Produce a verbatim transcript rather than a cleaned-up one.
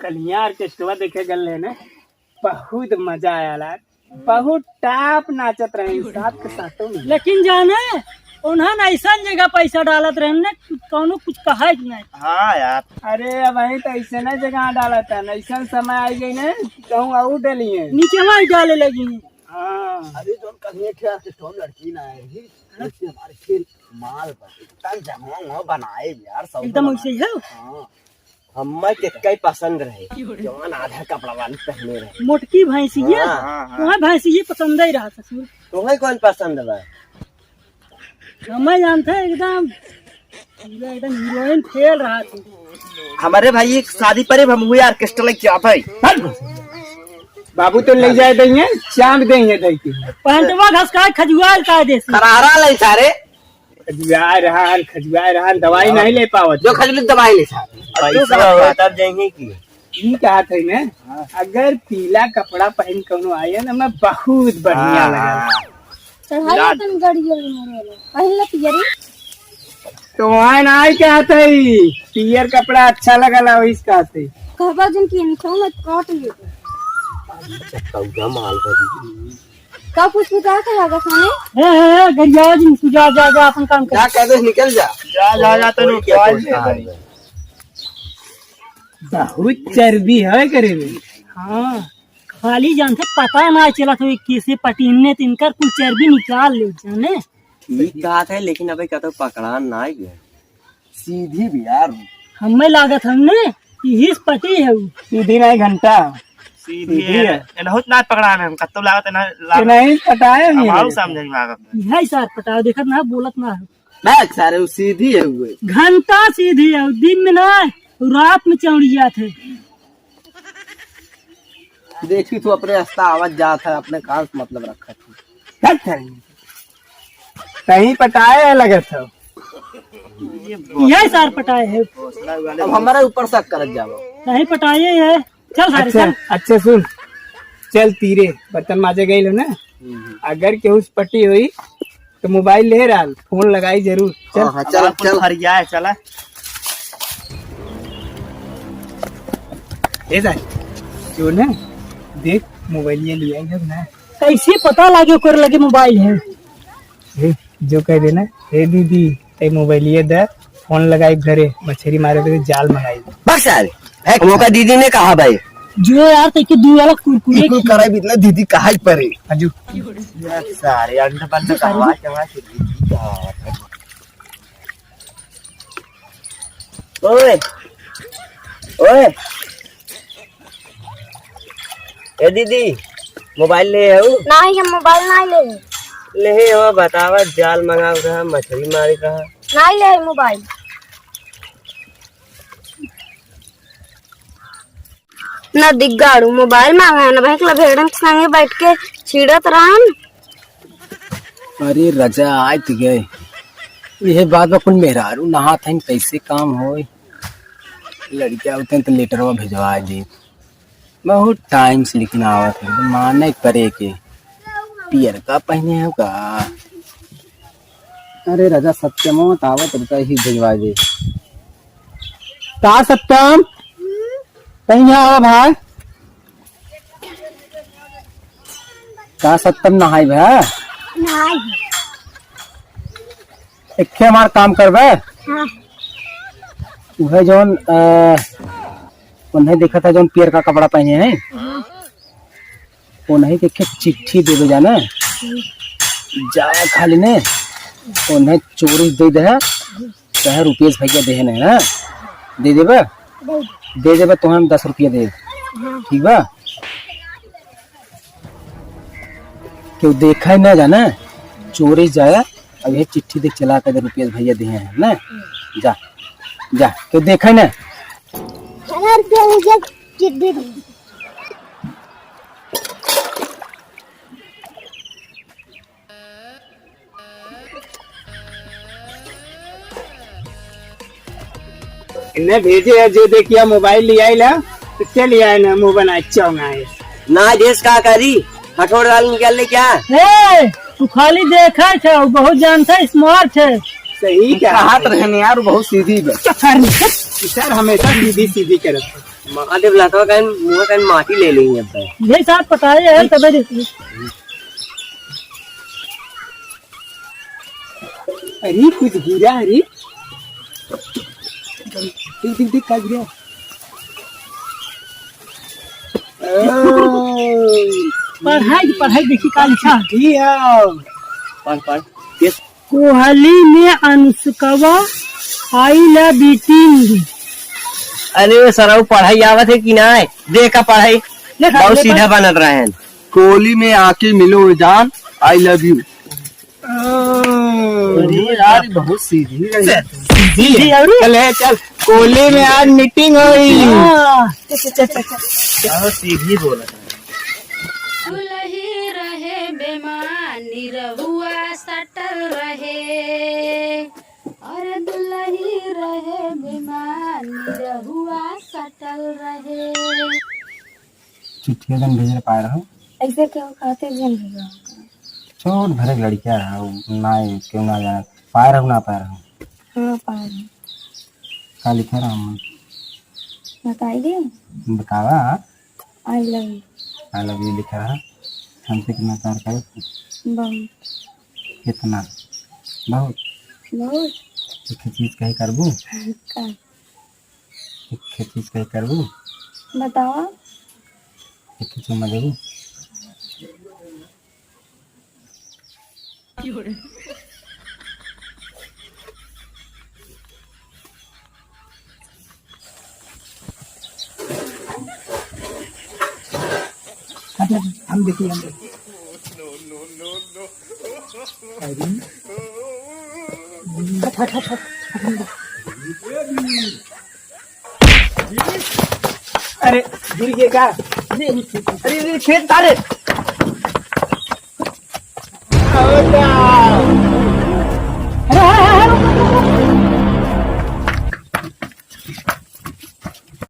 कलिया ऑर्केस्ट्रा देखे गल रहे ना, बहुत मजा आया यार, बहुत टॉप नाचत रहे साथ के साथों में। लेकिन जाने, उन्हन ऐसन जगह पैसा डालत रहे ना, कौनो कुछ कहे के नहीं। हाँ यार। अरे, अब वही तो ऐसे ना जगह डालत है, ऐसन समय आ गई ना, कहूँ और डाली है। नीचे वही डाले लगी। हाँ। अरे, जोन कहीं एक यार के कौन लड़की ना है ही, हाँ। ऐसे हमारे खेल माल पर इतना जमा हुआ बनाए यार, सब एकदम बनाए। वैसे ही है। हाँ। हम्मे के कई पसंद रहे, जवान आधा कपड़ा वाली पहने रहे। मोटकी भैंसिया? हाँ। हाँ, हाँ। तुम्हें भैंसिया पसंद ही रहा ससुर। तुम्हें कौन पसंद बा? हमें जानते हैं एकदम, पूरा एकदम हीरोइन फेल रहा थी। हमारे भाई एक शादी परे हम हुए ऑर्केस्ट्रा लेके आते हैं। बाबू तो ले जाए देंगे, चांद देंगे दे के। पैंटवा घसका खजुआ का देसी। खरारा ले सारे। खजुआ रहन, खजुआ रहन, दवाई हाँ। नहीं ले पावत। जो खजुली दवाई ले सारे। पैसा होता तब देंगे की। ई कहत है ना, हाँ। अगर पीला कपड़ा पहन कौनो आए ना, मैं बहुत बढ़िया हाँ, लगा। हाँ। चढ़ाई ला- अपन गड़िया में मरे वाला। पहन ले पियरी। तो वहाँ ना आई कहत है, पियर कपड़ा अच्छा लगला, वही कहत है। कहबा जन की इनसे मैं काट लेते। कौजा माल बनी। का पूछ पूछा के लगा खाने? ए, ए, ए, गरिया जी, तू जा, जा, जा, अपन काम कर। जा, कह दे, निकल जा। जा, जा, जा, तोरे कोई के मोबाइल पूछता दे है। दे। बहुत चर्बी है करे में। हाँ, खाली जानते पता ना चला तो कैसे पटीन ने तो इनकर कुल चर्बी निकाल ले जाने। ठीक बात है, लेकिन अबे का तो पकड़ा ना गया। सीधी भी यार। हमें लागत हमने इहिस पटी है उ। सीधी नहीं घंटा। सीधी सीधी है। है। एनहुत ना पकड़ा में हम, कत्तो लागत है ना, लाग- ये नहीं पटाए हम नहीं आऊ है। समझे में लागत है। यही सार पटाओ, देखत ना, बोलत ना है। बैग सारे उ सीधी है हुए। घंटा सीधी है, दिन में ना, रात में चौड़िया थे। देखी तू अपने रास्ता आवत जात है, अपने काम से मतलब रखत है। कहीं पटाए है लगत है। यही सार पटाए है। अब हमारे ऊपर शक करत जाओ। नहीं पटाए है। चल सारे, अच्छा, चल। अच्छा सुन, चल तीरे बर्तन माजे गइल हो ना, हम्म। अगर केहू से पटी होई तो मोबाइल ले रहा, फोन लगाई जरूर। चल। हाँ, हाँ, चल, हमारा कुल चल। फरिया है, चला। ए सारे, जो ना, देख मोबाइल ये लिया है ना। कैसे पता लागे ओकर लगे मोबाइल है? ए, जो कह देना, "ए दीदी, ते मोबाइलिया दे, फोन लगाई घरे, मछरी मारे के जाल मंगाई।" बस सारे, है, वो का दीदी ने कहा भाई? जो यार, ते के दू वाला कुरकुरे कुल खिला। कराई इतना दीदी कहा ही परे। आजू। यार सारे, अंडा बंडा जो सारे कहा, भी कहा से दीदी कहा। ओए, ओए, ए दीदी, मोबाइल ले हऊ? नाही, हम मोबाइल नाही ले। ले हो, बतावा, जाल मंगाव कहा, मछली मारे कहा। नाही ले मोबाइल। ना दिग्गाड़ू मोबाइल मांगा है, ना बहकला भेड़न के संगे बैठ के छीड़त रहन। अरे रजा, आय त गए। यह बात बा, कुल मेहरारू नहात हन, कैसे काम होई? लड़किया होते हैं तो लेटरवा भिजवा दे। बहुत टाइम से लेकिन आवत है, माने करे के। पियर का पहने हो का? अरे राजा सत्यमो तो आवत रहता ही भिजवा दे। का सत्यम? कहीं यहाँ आवा भाई। का सत्यम नहाई भा? नहाई। एक्खे हमार काम करबे? हाँ। उहे जौन, अ, उन्हें देखा था जौन पियर का कपड़ा पहने हैं। हाँ। उन्हें के एक्खे चिट्ठी देबे जाना। हम्म। जा खाली ने, उन्हें चोरी दे दे। चाहे रुपेश भैया देहे नहीं ना, दे देबे? दे दे। दे देबे तो हम दस रुपया देब। हाँ। ठीक बा? केहू देखा ही ना जाना, चोरी जाया, अब ये चिट्ठी देख चला के दे, रुपेश भैया देहे हैं ना, जा, जा, केहू देखा ही ना। हजार रुपया ले जा, चिट्ठी दे। इन्हें भेजे है, जो देखिया मोबाइल ले आइल है, तो चल आए ना, मुंह बनाए चौंगाए। ना देश का करी, हठोड़ डाल निकाल ले क्या? ए, तू खाली देखा है, बहुत जानता है, स्मार्ट है। सही कहा। कहत रहने यार, बहुत सीधी बा। सर हमेशा सीधी सीधी करत है। महादेव लातवा कहीं मुँह कहीं माटी ले लेंगे अब। यही साथ पटाए है तबे देखिए। अरे कुछ गिरा, अरे। देख, देख, देख, का गिरा। ओ। पढ़ाई, पढ़ाई देखी का लिखा। ठीक है। पढ़, पढ़। Yes। कोहली में अनुष्कवा I love eating। अरे सरऊ, पढ़ाई आवत है कि नाय? देखा पढ़ाई, देखा, बहुत देखा। सीधा बनत रहे हैं। कोहली में आके मिलो जान, I love you। अरे यार, बहुत सीधी रही। सीधी है। चल, ए, चल, कोहली में आज meeting होई। हाँ, चल, चल, चल, चल, चल। बहुत सीधी बोला। दुलही रहे बेमानी रहुआ सटल रहे, और दुलही रहे बेमानी रहुआ सटल रहे। चिट्ठिया जन भेजे पाए रहो। ऐसे क्यों खाते जन भेजा होगा? छोट घरे के लड़किया है, वो ना, क्यों ना जाना, पाए रहो ना पाए रहो। हाँ, पाए रहो। का लिखे रहो हम? बताई दे। बतावा। I love you। I love you लिखे रहा। हमसे कितना प्यार करे? बहुत। कितना? बहुत। बहुत। एक चीज कही करबू? का? एक चीज कही करबू? बतावा। एक चुम्मा देबू? हम देखिए, हम देखिए। अरे। हट, हट, हट, हट, हट। अरे, गिर गए का? अरे, अरे, खेत डाले।